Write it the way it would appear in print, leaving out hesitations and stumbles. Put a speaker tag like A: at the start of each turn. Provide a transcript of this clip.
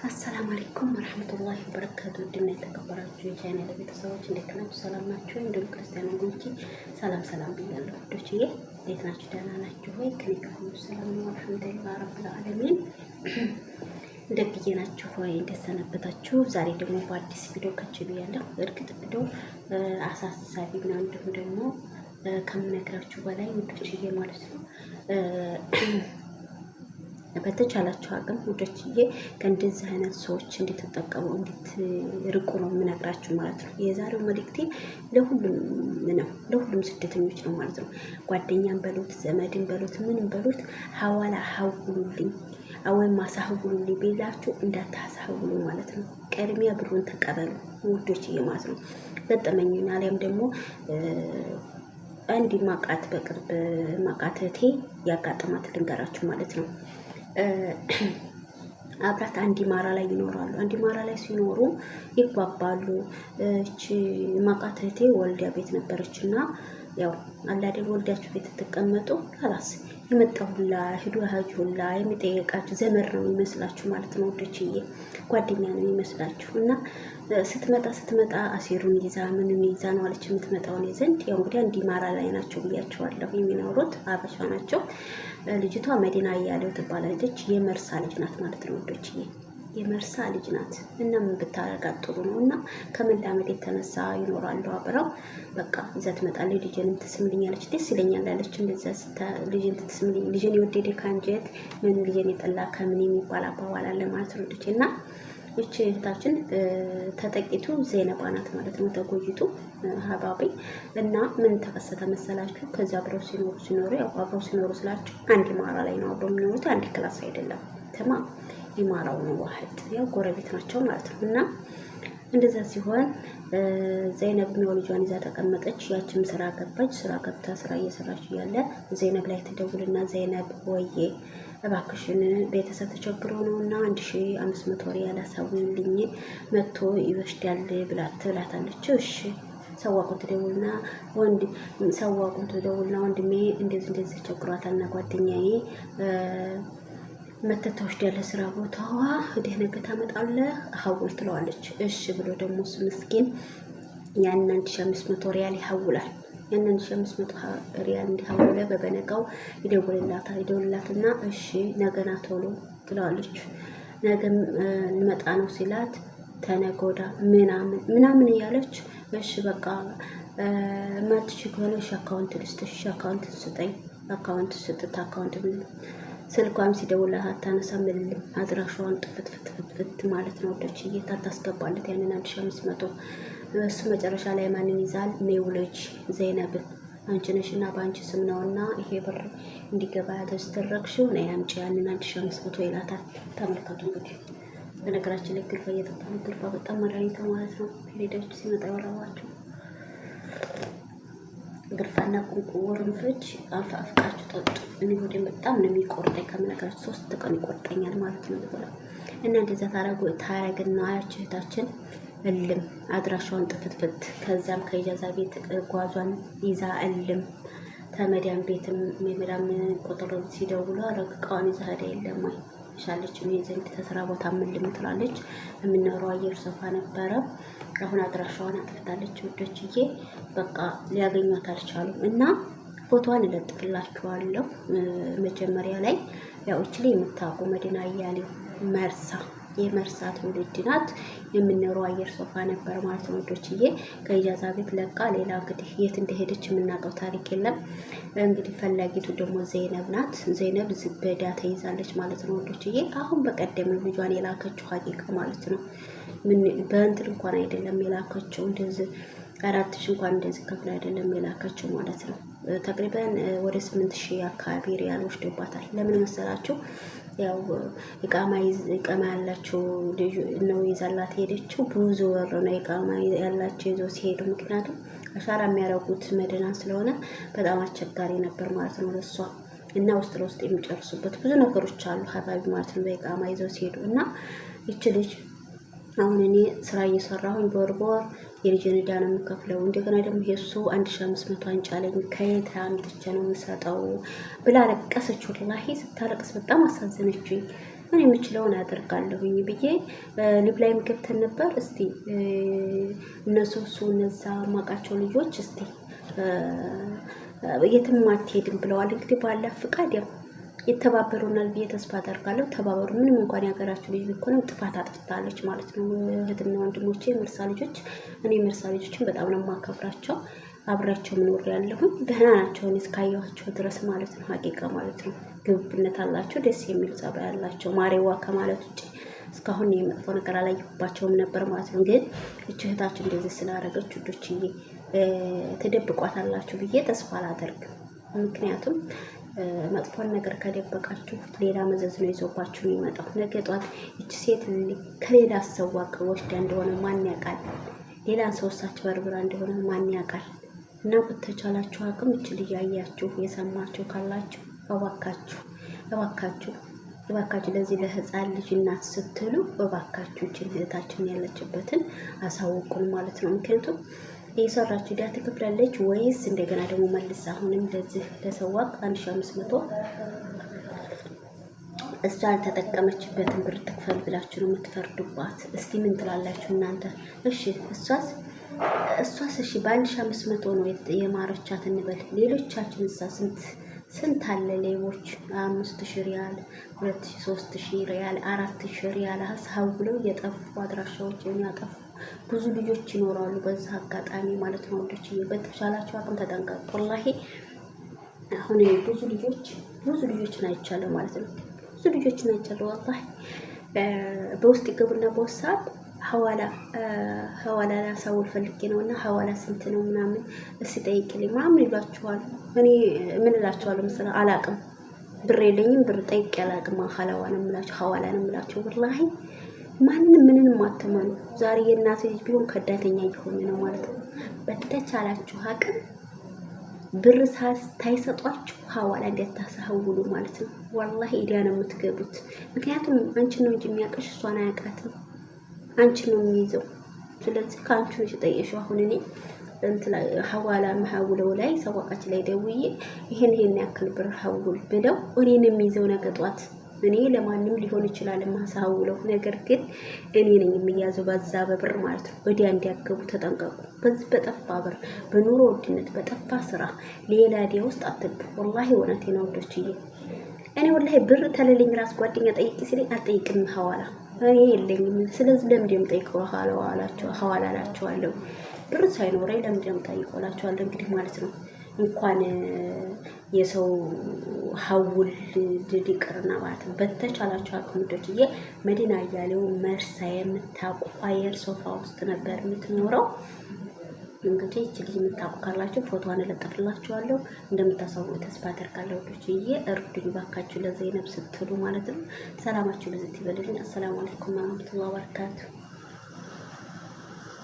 A: السلام عليكم ورحمة الله وبركاته። ውድና የተከበራችሁ የቻናል ቤተሰቦች እንዴት ናችሁ? ሰላም ናችሁ? እንዲሁም ክርስቲያን ወገኖቼ ሰላም ሰላም ብያለሁ። ውዶችዬ እንዴት ናችሁ? ደህና ናችሁ ወይ? ከኔ ጋር ሁሉ ሰላም ነው፣ الحمد لله رب العالمين። እንደግዬ ናችሁ ወይ? እንዴት ሰነበታችሁ? ዛሬ ደግሞ በአዲስ ቪዲዮ ከች ብያለሁ። እርግጥ ቪዲዮ አሳሳቢ ነው፣ እንዲሁም ደግሞ ከምነግራችሁ በላይ ውዶችዬ ማለት ነው። በተቻላችሁ አቅም ውዶችዬ ከእንደዚህ አይነት ሰዎች እንድትጠቀሙ እንድትርቁ ነው የምነግራችሁ ማለት ነው። የዛሬው መልእክቴ ለሁሉም ነው፣ ለሁሉም ስደተኞች ነው ማለት ነው። ጓደኛም በሉት ዘመድን በሉት ምንም በሉት ሀዋላ ሀውሉልኝ ወይም አሳህውሉልኝ ቢላችሁ እንዳታሳህውሉ ማለት ነው። ቅድሚያ ብሩን ተቀበሉ ውዶችዬ ማለት ነው። ገጠመኝን አሊያም ደግሞ አንድ ማቃት በቅርብ ማቃት እህቴ ያጋጠማት ልንገራችሁ ማለት ነው። አብራት አንድ ማራ ላይ ይኖራሉ። አንድ ማራ ላይ ሲኖሩ ይግባባሉ። እቺ ማቃት እህቴ ወልዲያ ቤት ነበረች እና ያው አላደል ወልዳችሁ ቤት ትቀመጡ ላስ የመጣ ሁላ ሂዱ ሀጅ ሁላ የሚጠየቃችሁ ዘመድ ነው የሚመስላችሁ ማለት ነው ውዶችዬ፣ ጓደኛ ነው የሚመስላችሁ። እና ስትመጣ ስትመጣ አሴሩን ይዛ ምኑን ይዛ ነው አለች የምትመጣው እኔ ዘንድ። ያው እንግዲህ አንድ ማራ ላይ ናቸው ብያቸዋለሁ የሚኖሩት አበሻ ናቸው። ልጅቷ መዲና እያሌው ትባላለች። የመርሳ ልጅ ናት ማለት ነው ውዶችዬ፣ የመርሳ ልጅ ናት። እና ምን ብታረጋት ጥሩ ነው? እና ከመላመድ የተነሳ ይኖራሉ አብረው። በቃ ይዛ ትመጣለች። ልጄንም ትስምልኛለች፣ ደስ ይለኛል አለች። እንደዛ ልጄን ትስምልኝ፣ ልጄን የወደደ ከአንጀት ምን ልጄን የጠላ ከምን የሚባል አባባል አለ ማለት ነው ልጅ። እና ይቺ እህታችን ተጠቂቱ ዜነባ ናት ማለት ነው። ተጎጂቱ ሀባቢ እና ምን ተከሰተ መሰላችሁ? ከዚያ አብረው ሲኖሩ ሲኖሩ ያው አብረው ሲኖሩ ስላችሁ አንድ ማራ ላይ ነው አብረው የሚኖሩት፣ አንድ class አይደለም። ተማ ይማራው ነው ዋህድ ያው ጎረቤት ናቸው ማለት ነው። እና እንደዛ ሲሆን ዘይነብ ነው ልጇን ይዛ ተቀመጠች። ያችም ስራ ገባች። ስራ ገብታ ስራ እየሰራች እያለ ዘይነብ ላይ ትደውልና ዘይነብ ወዬ እባክሽን ቤተሰብ ተቸግሮ ነው እና 1500 ሪያል አሳውይልኝ መጥቶ ይወስዳል ብላ ትላታለች። እሺ ሰዋቁን ትደውልና ወንድ ሰዋቁን ትደውልና ወንድሜ እንደዚህ እንደዚህ ቸግሯታልና ጓደኛዬ መተህ ትወስዳለህ ስራ ቦታዋ ሂደህ ነገ ታመጣለህ ሀውል ትለዋለች። እሺ ብሎ ደግሞ እሱ ምስኪን ያን 1500 ሪያል ይሀውላል። ያን 1500 ሪያል እንዲሀውለ በበነጋው ይደውልላታል። ይደውልላትና እሺ ነገና ቶሎ ትለዋለች። ነገም ልመጣ ነው ሲላት ተነጎዳ ምናምን ምናምን እያለች እሺ በቃ ማትች ከሆነ እሺ account ልስጥሽ፣ እሺ account ስጠኝ፣ account ስጥት account ስልኳም ሲደውልላት አታነሳም። እልም አድራሻዋን ጥፍት ፍት ማለት ነው ወደች እየታታስገባለት ያንን 1500። እሱ መጨረሻ ላይ ማንን ይዛል? ነይ ውለጅ ዘይነብን አንቺ ነሽ እና በአንቺ ስም ነውና ይሄ ብር እንዲገባ ያተስተረክሽው ነይ አምጪ ያንን 1500 ይላታል። ተመልከቱ እንግዲህ በነገራችን ላይ ግልፋ እየጠጣ ነው። ግልፋ በጣም መድኃኒት ነው ማለት ነው። period ኣችሁ ሲመጣ ያወራባችሁ ግርፋና ቁንቁ ወርንፍች አፍቃችሁ ጠጡ። እኔ ሆዴን በጣም ነው የሚቆርጠኝ ከምነግራችሁ 3 ቀን ይቆርጠኛል ማለት ነው። እና እንደዛ ታረጉ ታረግና ያች እህታችን እልም አድራሻዋን ጥፍትፍት፣ ከዛም ከ إجازة ቤት ጓዟን ይዛ እልም ተመዳም ቤትም የመዳም ቁጥር ሲደውሉ ረቅቃዋን ይዛ ሄዳ የለም ወይ ሻለች እኔ ዘንድ ተስራ ቦታ ምን ትላለች። የምንኖረው አየር ሶፋ ነበረ። አሁን አድራሻዋን አጥፍታለች ውዶችዬ፣ በቃ ሊያገኟት አልቻሉም። እና ፎቶዋን እለጥፍላችኋለሁ መጀመሪያ ላይ ያው እች ላይ የምታውቁ መዲና እያሌው መርሳ የመርሳ ትውልድ ናት። የምንኖረው አየር ሶፋ ነበር ማለት ነው ውዶችዬ። ከ إجازة ቤት ለቃ ሌላ እንግዲህ የት እንደሄደች የምናውቀው ታሪክ የለም። እንግዲህ ፈላጊቱ ደግሞ ዘይነብ ናት። ዘይነብ ዝበዳ ተይዛለች ማለት ነው ውዶችዬ። አሁን በቀደም ልጇን የላከችው حقيقة ማለት ነው። ምን በእንትን እንኳን አይደለም የላከችው እንደዚህ 4000 እንኳን እንደዚህ ከፍላ አይደለም የላከችው ማለት ነው። تقريبا ወደ 8000 አካባቢ ሪያል ወስዶባታል። ለምን መሰላችሁ? ያው إقامة ያላቸው ልጅ ነው ይዛላት ሄደችው። ብዙ ወር ነው إقامة ያላቸው ይዞ ሲሄዱ፣ ምክንያቱም አሻራ የሚያደርጉት መዲና ስለሆነ በጣም አስቸጋሪ ነበር ማለት ነው ለሷ። እና ውስጥ ለውስጥ የሚጨርሱበት ብዙ ነገሮች አሉ حبايبي ማለት ነው በ إقامة ይዘው ሲሄዱ። እና ይች ልጅ አሁን እኔ ስራ እየሰራሁኝ በወር በወር የልጄን ዕዳ ነው የምከፍለው። እንደገና ደግሞ የእሱ 1500 አንጫ አለኝ ከየት አምጥቼ ነው የምሰጠው ብላ ለቀሰች። والله ስታለቅስ በጣም አሳዘነችኝ። እኔ የምችለውን አደርጋለሁኝ ብዬ live ላይም ገብተን ነበር። እስቲ እነሱ እሱ እነዛ ማቃቸው ልጆች እስቲ የትም አትሄድም ብለዋል። እንግዲህ ባላ ፍቃድ ያው ይተባበሩናል ብዬ ተስፋ አደርጋለሁ። ተባበሩ። ምንም እንኳን የሀገራችሁ ልጅ ቢሆንም ጥፋት አጥፍታለች ማለት ነው። እህትና ወንድሞቼ መርሳ ልጆች፣ እኔ መርሳ ልጆችን በጣም ነው የማከብራቸው። አብሬያቸው ምኖር ያለሁኝ ደህና ናቸው፣ እኔ እስካየኋቸው ድረስ ማለት ነው። ሀቂቃ ማለት ነው። ግብብነት አላቸው፣ ደስ የሚል ጸባይ አላቸው። ማሬዋ ከማለት ውጭ እስካሁን የመጥፎ ነገር አላየሁባቸውም ነበር ማለት ነው። ግን እች እህታችን እንደዚህ ስላደረገች ውዶችዬ ትደብቋታላችሁ ብዬ ተስፋ አላደርግም። ምክንያቱም መጥፎን ነገር ከደበቃችሁ ሌላ መዘዝ ነው ይዞባችሁ የሚመጣው። ነገ ጧት ይች ሴት ከሌላ ሰው ወስዳ እንደሆነ ማን ያውቃል? ሌላን ሰው እሳች በርብራ እንደሆነ ማን ያውቃል? እና በተቻላችሁ አቅም እች ልጅ ያያችሁ የሰማችሁ ካላችሁ እባካችሁ እባካችሁ እባካችሁ ለዚህ ለህፃን ልጅ እናት ስትሉ እባካችሁ እችን እህታችን ያለችበትን አሳውቁን ማለት ነው። ምክንያቱም የሰራችሁ ዕዳ ትከፍላለች ወይስ እንደገና ደግሞ መልስ አሁንም ለዚህ ለሰዋቅ 1500 እሷ ያልተጠቀመችበትን ብር ትክፈል ብላችሁ ነው የምትፈርዱባት? እስቲ ምን ትላላችሁ እናንተ? እሺ እሷስ እሺ በ1500 ነው የማረቻት እንበል። ሌሎቻችን እሳ ስንት ስንት አለ ሌቦች 5000 ሪያል፣ 2000፣ 3000 ሪያል፣ 4000 ሪያል አሳውለው የጠፉ አድራሻዎች የሚያጠፉ ብዙ ልጆች ይኖራሉ። በዛ አጋጣሚ ማለት ነው ወንዶች በተቻላቸው አቅም ተጠንቀቁ። ወላሂ አሁን እኔ ብዙ ልጆችን አይቻለሁ ማለት ነው። ብዙ ልጆችን አይቻለሁ ወላሂ በውስጥ ይገቡና በወሳብ ሐዋላ ሐዋላ ላሳውል ፈልጌ ነው እና ሐዋላ ስንት ነው ምናምን እስቲ ጠይቅልኝ ምናምን ይሏችኋል። እኔ ምን እላቸዋለሁ መሰለህ? አላቅም፣ ብር የለኝም፣ ብር ጠይቄ አላቅም። ሐዋላ ነው የምላቸው፣ ሐዋላ ነው የምላቸው። ወላሂ ማንንም ምንንም አትመኑ። ዛሬ የእናት ልጅ ቢሆን ከዳተኛ እየሆነ ነው ማለት ነው። በተቻላችሁ አቅም ብር ሳይሰጧችሁ ሐዋላ እንዳታሳውሉ ማለት ነው። ወላሂ ኢዲያ ነው የምትገቡት። ምክንያቱም አንቺን ነው እንጂ የሚያውቅሽ እሷን አያውቃትም። አንቺን ነው የሚይዘው። ስለዚህ ከአንቺ ነው የተጠየሽው። አሁን እኔ እንትን ሐዋላ መሐውለው ላይ ሰዋቃች ላይ ደውዬ ይሄን ይሄን ያክል ብር ሐውል ብለው እኔን የሚይዘው ነገ ጧት እኔ ለማንም ሊሆን ይችላል የማሳውለው፣ ነገር ግን እኔ ነኝ የሚያዘው በዛ በብር ማለት ነው። ወዲያ እንዲያገቡ ተጠንቀቁ። በዚህ በጠፋ ብር፣ በኑሮ ውድነት፣ በጠፋ ስራ ሌላ ዲያ ውስጥ አትግቡ። ወላሂ እውነቴን ነው ውዶችዬ። እኔ ወላሂ ብር ተለለኝ ራስ ጓደኛ ጠይቂ ሲለኝ አልጠይቅም ሐዋላ እኔ የለኝም። ስለዚህ ለምንድን ነው የምጠይቀው? ሐዋላ እላቸዋለሁ። ብር ሳይኖረኝ ለምንድን ነው የምጠይቀው እላቸዋለሁ። እንግዲህ ማለት ነው እንኳን የሰው ሀውል ድድ ይቅርና ማለት ነው። በተቻላቸው አቅም ውዶችዬ መዲና እያሌው መርሳ የምታውቁ አየር ሶፋ ውስጥ ነበር የምትኖረው። እንግዲህ እቺ ልጅ የምታውቁ ካላችሁ ፎቶዋን እለጥፍላችኋለሁ። እንደምታሳውቁ ተስፋ አደርጋለሁ። ውዶችዬ እርዱኝ ባካችሁ ለዘይነብ ስትሉ ማለት ነው። ሰላማችሁ ብዝት ይበልልኝ። አሰላሙ አለይኩም ወራህመቱላሂ ወበረካቱ።